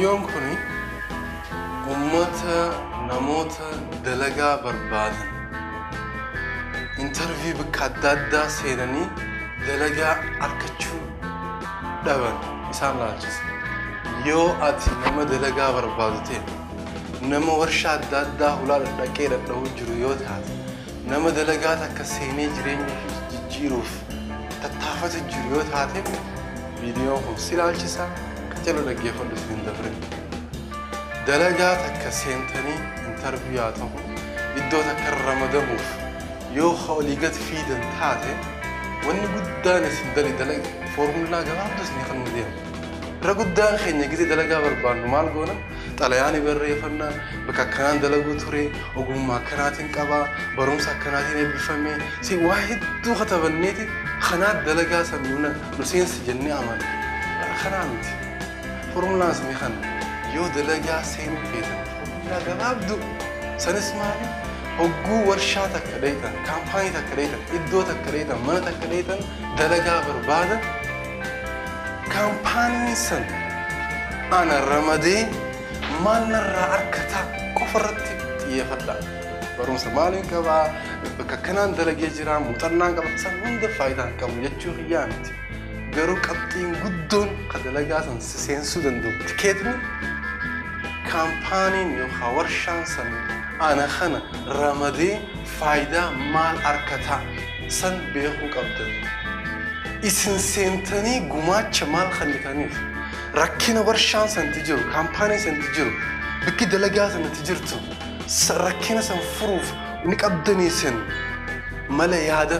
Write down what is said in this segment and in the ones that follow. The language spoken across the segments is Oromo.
Viidiyoon kun uummata namoota dalagaa barbaadan interview bakka adda addaa seenanii dalagaa argachuu dhaban isaan laalchisa. Yoo ati nama dalagaa barbaadu ta'e, nama warshaa adda addaa hulaa dhadhaqee dhadha'uu jiru yoo taate, nama dalagaa takka seenee jireenya ofii jijjiiruuf tattaafata jiru yoo taate, viidiyoon kun si laalchisa. Qacaroo dhaggeeffadhu si hin dabrin. Dalagaa takka seentanii interview haa ta'u iddoo takka irra ramadamuuf yoo olii gad fiidan taate, wanni guddaan isin dali dalaga foormulaa gabaabduu isin kan nu deemu. Irra guddaan keenya gizee dalagaa barbaannu maal goona? Xalayaa ni barreeffannaa, bakka akkanaan dalaguu ture, ogummaa akkanaatiin qabaa, barumsa akkanaatiin eebbifame, si waa hedduu katabanneeti kanaat dalagaa san nu seensi jennee amanna. Kanaa miti. Foormulaan isin kana yoo dalagaa seenuu feetan foormulaa gabaabduu sanis maali? Hogguu warshaa takka dheeytan, kaampaanii takka dheeytan, iddoo takka dheeytan, mana takka dheeytan dalagaa barbaadan, kaampaaniin san ana ramadee maal narraa argata qofa irratti xiyyeeffadha. Barumsa maaliin qabaa, bakka akkanaan dalagee jira, muuxannaan qaba, san hunda faayidaa hin qabu jechuu kiyyaa miti. Garuu qabxiin guddoon ka dalagaa san si seensuu danda'u tikeetni kaampaaniin yookaan warshaan san ana kana ramadee faayidaa maal argata san beekuu qabdan. Isin seentanii gumaacha maal kennitaniif rakkina warshaan santi jiru, kaampaaniin santi jiru, bakki dalagaa sanatti jirtu rakkina san furuuf ni qabdanii isin mala yaada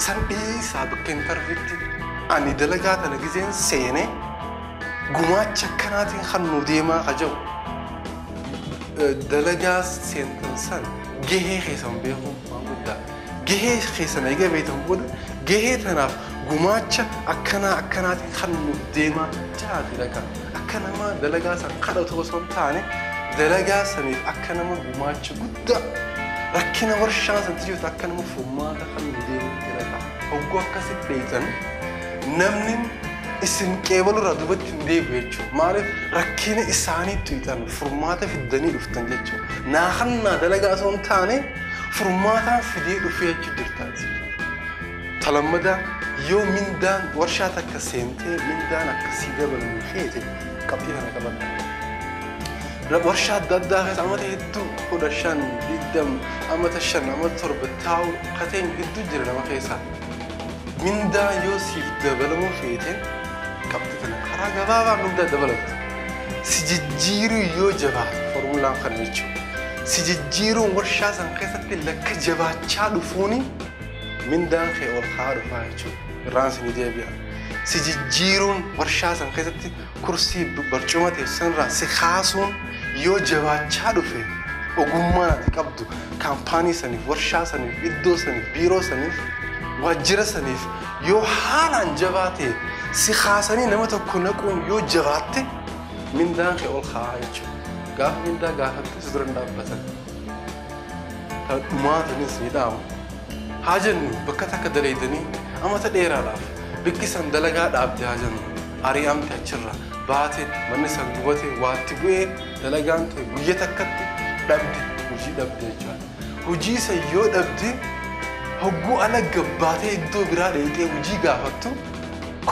san dhiisaa bakka interviewtti ani dalagaa tana gizeen seene gumaacha akkanaatiin kan nu deemaa ka jiru. Dalagaa seentan san gahee keessan beekuun waan guddaa. Gahee keessan eega beektan booda gahee tanaaf gumaacha akkanaa akkanaatiin kan nu deemaa jaati dhaqa. Akka nama dalagaa san kadhatu osoo hin taane dalagaa saniif akka nama gumaacha guddaa rakkina warshaan sanatti jirtu akka nama furmaata kan nu deemutti dhaqa. Hogguu akkasitti dheeytan namni isin qeebalurraa duubatti hin deebi'u jechuudha. Maaliif rakkina isaaniitti hiixan furmaata fiddanii dhuftan jechuudha. Naahannaa dalagaa osoo hin taane furmaataan fidee dhufee jechuu jirtaati. Talammadaa yoo mindaan warshaa takka seentee mindaan akkasii dabalamuu feete qabxii kana qabadha. Warshaa adda addaa keessa amata hedduu 15, 20, amata 5, amata 7 taa'u kateen hedduu jira nama keessaa. Mindaa yoo siif dabalamuu feete qabxii kana karaa gabaabaa mindaa dabalattu. Si jijjiiruu yoo jabaate foormulaan kana jechuudha. Si jijjiiruun warshaa san keessatti lakka jabaachaa dhufuuni mindaan kee ol ka'aa dhufaa jechuudha. Irraan si ni deebi'a. Si jijjiiruun warshaa san keessatti kursii barcuma teessanirraa si kaasuun yoo jabaachaa dhufe ogummaan ati qabdu kaampaanii saniif, warshaa saniif, iddoo saniif, biiroo saniif, waajjira saniif yoo haalaan jabaa ta'e si kaasanii nama tokko naquun yoo jabaatte mindaan kee ol ka'aa jechuudha. Gaafa mindaa gaafatte si dura hin dhaabbatan. Dhumaatanis ni dhaamu. Haa jennu bakka takka dalaydanii amata dheeraadhaaf bikki san dalagaa dhaabde haa jennu ari'amte achirra baate manni san gubate waatti bu'ee dalagaan ta'e guyya takkatti dhabde hojii dhabde jechuudha. Hojii san yoo dhabde hogguu ala gabbaatee iddoo biraa dheeyxee hojii gaafattu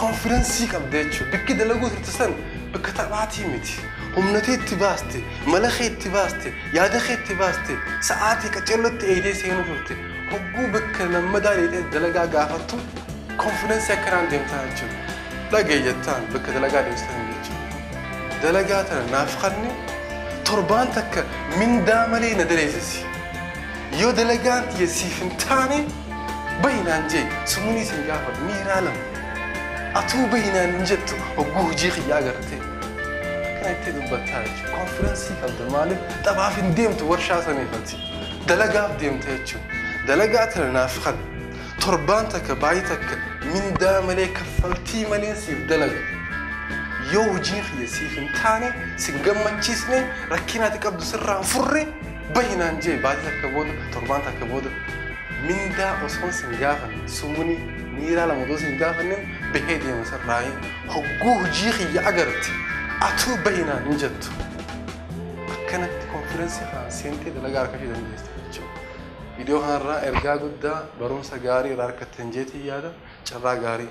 confidence qabde jechuudha. Bikki dalaguu turte san bakka taphaatii miti. Humna kee itti baaste, mala kee itti baaste, yaada kee itti baaste, sa'aatii qaceellotti eegdee seenuu turte. Hogguu bakka lammadaa dheeyxee dalagaa gaafattu confidence akkanaan deemtaa jechuudha. Dhagee jettaan bakka dalagaa deemsitan jechuudha. Dalagaa tana naaf kanni torbaan takka mindaa malee na daleessisi. Yoo dalagaan tiyya siif hin taane bahinaan jee sumuunii isin gaafadhu miiraa lama. Atuu bahinaan hin jettu hogguu hojii kiyyaa agartee. Akkana itti dubbattaa jechuudha. Confidence qabda maaliif taphaaf hin deemtu warshaa saniifati. Dalagaaf deemta jechuudha. Dalagaa tana naaf kan torbaan takka baay'ee takka mindaa malee kaffaltii malee siif dalaga. Yoo hojiin kiyya siif hin taane si gammachiisne rakkina ati qabdu sirraa hin furre bahinaan jee baay'ee takka booda torbaan takka booda mindaa osoo sin gaafanne sumuunii miiraa lama osoo sin gaafanne bahee deema sirraa hogguu hojii kiyya agarte. Atuu bahinaan hin jettu. Akkanatti confidence kanaan seentee dalagaa harkachuu dandeessa jechuudha. Viidiyoo kanarraa ergaa guddaa, barumsa gaarii irraa argattan jeetii yaada. Carraa gaarii.